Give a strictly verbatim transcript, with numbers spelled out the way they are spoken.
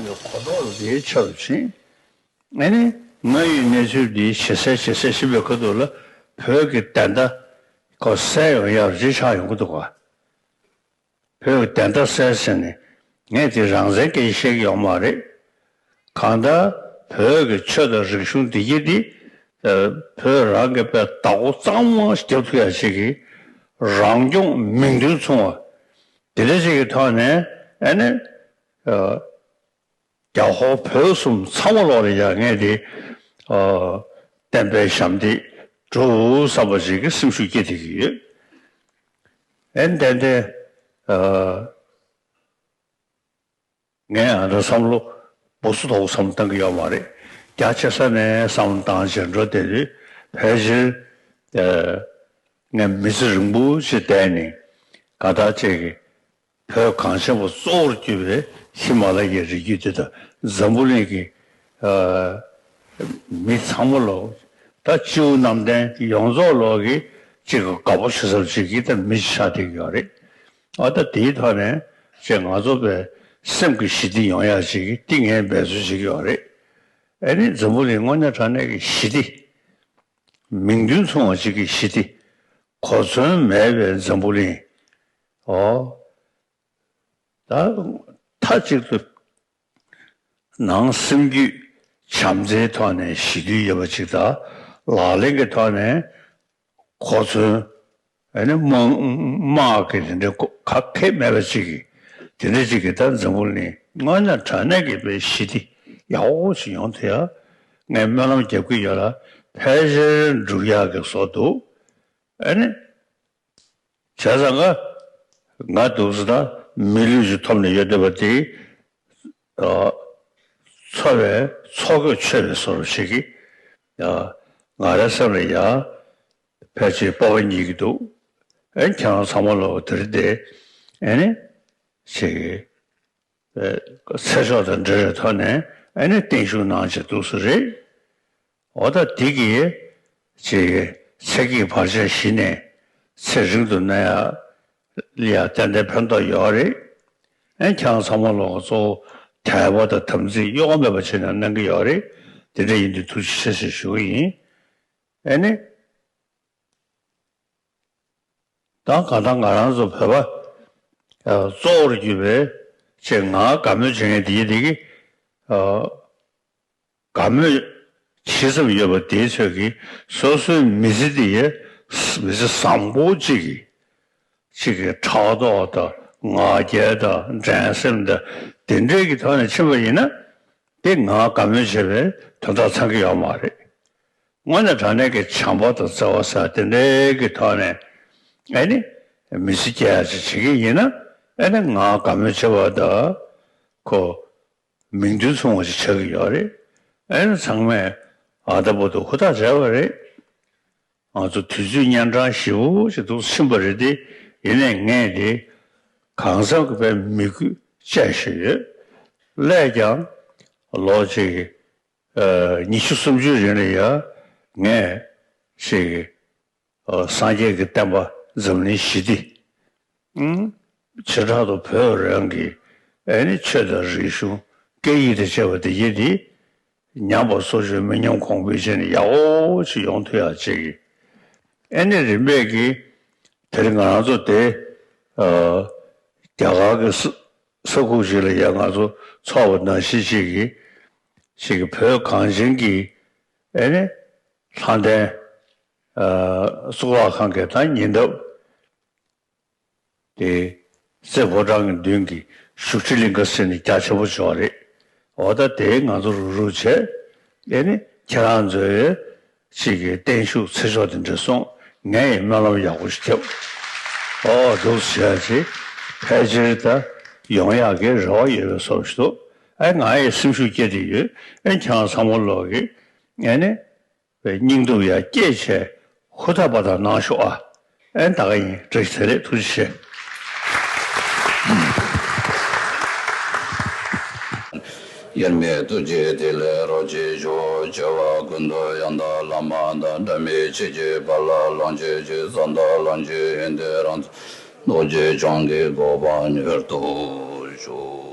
གོ་རྟོགས་དེའི་ཆེ་རུ་ཕྱིན། ཨ་ནི་དངོས་ཡོད་གནས་ཚུལ་འདི་ཇེ་གསལ་ཇེ་གསལ་ཕྱིན་པའི་ཁ་ཐུག་ལ་བོད་ཀྱི་བདེན་མཐའ་ཁོ་གསལ་ཡོང་ཡག་རེ་ཆགས་ཡོང་གི་འདུག་ག་བོད་ཀྱི་བདེན་མཐའ་གསལ་ཟེར་ནས་ངས་དེ་རང་བཙན་སྐད་ཆ་བཤད་ཀྱི་ཡོད་མ་རེད། གང་ལྟར་བོད་ཀྱི་ཆོས་དང་རིག་གཞུང་བདེ་སྐྱིད་འདི་ཨ་བོད་རང་གི་པའི་བདག་པོ་གཙང་མ་ཞིག་རྒྱབ་ཐུབ་ཡ་ཞིག་གི་རང་སྐྱོང་མིང་དོན་མཚུངས་པ་དེ་འདྲ་ཞིག་གི་ཐོག་ནས་ཨ་ནི་ཨ་རྒྱ་ཧོར་བོད་གསུམ་ཚང་མ་ལོག་ལ་ཡ་ངས་དེ་ཨ་བསྟན་པའི་ཞབས་འདེགས་སྒྲུབ་བསམ་པ་ཞིག་གི་སེམས་ཤུགས་སྐྱེ་ཐུབ་ཀྱི་ཡོད། ཨེ་ཏན་ཏན་ཨ་ངས་ཨ་འདྲ་བསམ་བློ་སྦུ་སུ་དོག་བསམ་བློ་བཏང་གི་ཡོད་མ་རེད། རྒྱ་ཆེ་ས་ནས་བསམ་བློ་བཏང་བྱས་འགྲོ་བསྡད་དུས་ཕལ་ཆེར་ཨ་ངས་མི་ཚེ་རིང་པོ་ཞིག་བསྡད་ནས་ག་ད་ཅིག་གི་བོད་གངས་ཅན་པ་གཙོ་བོར་གྱུར་པའི་ཧི་མ་ལ་ཡའི་རི་རྒྱུད་དེ་དང་འཛམ་བུ་གླིང་གི་ཨ་མི་ཚང་མ་ལོག་ད་སྤྱི་བོ་གནམ་བསྟན་ཡོངས་རྫོགས་ལོག་གི་ཅིག་གི་དགའ་པོ་བྱེད་ས་ཅིག་གི་ད་མི་ཞིག་ཆགས་བསྡད་ཀྱི་ཡོད་རེད། ཨ་ད་དེའི་ཐོག་ནས་ཅིག་ང་ཚོ་པའི་སེམས་ཀྱི་ཞི་བདེ་ཡོང་ཡག་ཅིག་གི་ཏིང་ངེ་འབད་རྩོལ་བྱེད་ཀྱི་ཡོད་རེད། ཨ་ནི་འཛམ་བུ་གླིང་དངོས་གནས་དྲང་གནས་ཀྱི་ཞི་བདེ་མིང་དོན་མཚུངས་པ་ཅིག་གི་ཞི་བདེ་གོ་མཚོན་མེད་པའི་འཛམ་བུ་གླིང་། ཨོ། ད་མཐའ་གཅིག་ཏུ་ནང་སེམས་རྒྱུད་བྱམས་བརྩེའི་ཐོག་ནས་ཞི་དུལ་ཡོད་པ་ཅིག་དང་། ལག་ལེན་གྱི་ཐོག་ནས་གོ་མཚོན་ཨ་ནི་དམག་དམག་གི་དེ་འདྲའི་གོ་ག་གེ་མེད་པ་ཅིག་གི་དེ་འདྲ་ཅིག་གི་ད་འཛམ་བུ་གླིང་དངོས་གནས་དྲང་གནས་ཀྱི་དཔེ་ཞི་བདེ་ཡག་པོ་ཞིག་ཡོང་ཐུབ་ཡ་ངས་སྨོན་ལམ་རྒྱབ་ཀྱི་ཡོད་ལ། ཕལ་ཆེར་འགྲུབ་ཡག་གི་བཟོ་འདུག་ཨ་ནི། བྱས་ཙང་ང་ང་འདུག་ཟེར་ན་མི་ལུས་ཤིག་ཐོབ་ནས་ཡོད་བསྡད་པ་དེ་ཨ་འཚོ་བའི་འཚོ་གོས་ཆོད་པའི་བཟོ་འདྲ་ཞིག་གིས་ཨ་ང་རའི་སེམས་ལ་ཡ་ཕལ་ཆེར་སྤོབས་པ་རྙེད་ཀྱི་འདུག་ཨེ་ཁྱེད་རང་ཚང་མ་ལོག་དེ་རིང་དེ་ཨེ་ནི་ཞིག་གིས། ཚེ་སྲོག་དང་འབྲེལ་བའི་ཐོག་ནས་ཨ་ནི་བརྟན་བཞུགས་གནང་བྱས་འདུག་སེ་རེད། འོ་ད་འདི་གིས་ཅིག་ཚེ་གཅིག་བར་ཆད་ཞི་ནས་ཚེ་རིང་དུ་གནས་ཡ་ལ་ཡ་ཏན་ཏན་ཕན་ཐོགས་ཡོད་རེད། ཨ་ཁྱེད་རང་ཚང་མ་ལོག་གཙོ་བོ་དད་པ་དང་དམ་ཚིག་གཡོ་བ་མེད་པ་བྱས་ནས་གནང་གི་ཡོད་རེད། དེ་འདྲ་ཡིན་དུས་ཐུགས་རྗེ་ཆེ་ཞེས་ཞུ་གི་ཡིན། ཨ་ནི། ད་གང་ལྟར་ང་རང་ཚོ་བོད་པ་ཨ་གཙོ་བོར་གྱུར་པའི་ཅིག་ང་དགའ་མོས་བྱེད་མཁན་དེ་ཡི་དེ་གི་ཨ་དགའ་མོས་ཇི་ཙམ་ཡོད་པ་དེའི་ཚོད་ཀྱིས་སོ་སོའི་མི་ཚེ་དེ་ཡི་མི་ཚེ་བཟང་པོ་ཅིག་གི་ཅིག་གི་ཕྲག་དོག་དང་ང་རྒྱལ་དང་འགྲན་སེམས་དང་དེ་འདྲའི་གི་ཐོག་ནས་ཕྱིན་པ་ཡིན་ན་དེ་ང་དགའ་མོས་བྱེད་པའི་དོན་དག་ཚང་གི་ཡོད་མ་རེད། དངོས་གནས་དྲང་གནས་ཀྱི་བྱམས་པ་དང་བརྩེ་བ་ཟེར་དེ་འདྲའི་གི་ཐོག་ནས་ཨེ་ནི་མི་ཚེ་སྐྱེལ་ཡ་ཅིག་བྱེད་ཀྱི་ཡིན་ན་ཨེ་ནི་ང་དགའ་མོས་བྱེད་པ་དང་ཁོ་མིང་དོན་མཚུངས་པ་ཞིག་ཆགས་ཀྱི་ཡོད་རེད། ཨེ་ནི་ཚང་མས་ཨ་ད་བུ་དུ་ཧུར་ཐག་བྱས་པ་རེད། ང་ཚོ་དུས་ཚོད་གཉན་འཕྲང་ཞེ་པོ་ཞིག་ཏུ་ཕྱིན་པ་རེད་དེ། ཡིན་ནའི་ངས་དེ་གང་འཚམ་གྱི་དཔེ་མི་དགོས་བཅས་ཞུས་ཡོད། སླད་ཀྱང་ལོ་གཅིག་གི་ཉི་ཤུ་སུམ་ཅུའི་རིང་ལ་ཡང་ངས་ཞིག་སངས་རྒྱས་ཀྱི་བསྟན་པ་འཛམ་གླིང་ཞི་བདེ་བྱེ་བྲག་ཏུ་བོད་རང་གི་ཨེ་ནི་ཆོས་དང་རིག་གཞུང་སྐད་ཡིག་དང་བཅས་པ་དེ་ཡིན་ཏེ། ཉམས་པ་སོར་ཆུད་མི་ཉམས་གོང་འཕེལ་བྱས་ནས་ཡག་པོ་ཞིག་ཡོང་ཐུབ་ཡག་ཅིག་གི་ཨེ་ནི་རིམ་པས་ཀྱིས་དེ་རིང་ང་རང་ཚོ་དེ་རྒྱ་གར་གྱི་ས་ས་ཁུག་ཅིག་ལ་ཡང་ང་ཚོ་ཚོགས་པ་ནང་བཞིན་ཅིག་གིས་ཅིག་གི་བོད་གངས་ཅན་གྱི་ཨེ་ནི་ལྷ་ལྡན་གཙུག་ལག་ཁང་གི་ད་ཉེ་འདབས་དེ་རྩེ་ཕོ་བྲང་གི་མདུན་གྱི་བཞུགས་ཁྲི་གླིང་ག་ཟེར་ནས་རྒྱ་ཆེན་པོ་ཅིག་ཡོད་རེད། འོ་ད་དེ་ང་ཚོ་རུག་རུག་བྱས་ཨེ་ནི་ཁྱེད་རང་ཚོའི་ཅིག་གི་བརྟན་བཞུགས་ཚེ་ཆོག་དེ་འདྲ་སོང་ངས་ཡང་སྨོན་ལམ་ཡག་པོ་ཞིག་བརྒྱབ། ཨོ་འདུག་ཟེར་ཡ་ཅིག་ཕལ་ཆེར་ད་ཡོང་ཡག་གི་རེ་བ་ཡོད་པའི་བཟོ་ཞིག་འདུག་ཨེ་ང་ཡི་སེམས་ཤུགས་སྐྱེད་དེ་ཡོད། ཨེ་ཁྱེད་རང་ཚང་མ་ལོག་གི་ཨེ་ནི་བའི་སྙིང་སྟོབས་ཡར་སྐྱེད་བྱས་ཧུར་ཐག་པ་དང་གནང་ཤོག་ཨ། ཨེ་ད་ག་ཡིན། བཀྲ་ཤིས་བདེ་ལེགས། ཐུགས་རྗེ་ཆེ། དབྱེར་མེད་ཐུགས་རྗེས་ཐིག་ལེ་རོ་གཅིག་ཞུ། སྐྱེ་བ་ཀུན་ཏུ་ཡང་དག་བླ་མ་དང་། འབྲལ་མེད་ཆོས་ཀྱི་དཔལ་ལ་ལོངས་སྤྱོད་ཅིང་། བསམ་དང་ལམ་གྱི་ཡོན་ཏན་རང་རྩལ་རྣོ་རྒྱས་འབྱུང་གི་གོ་འཕང་མྱུར་ཐོབ་ཤོག།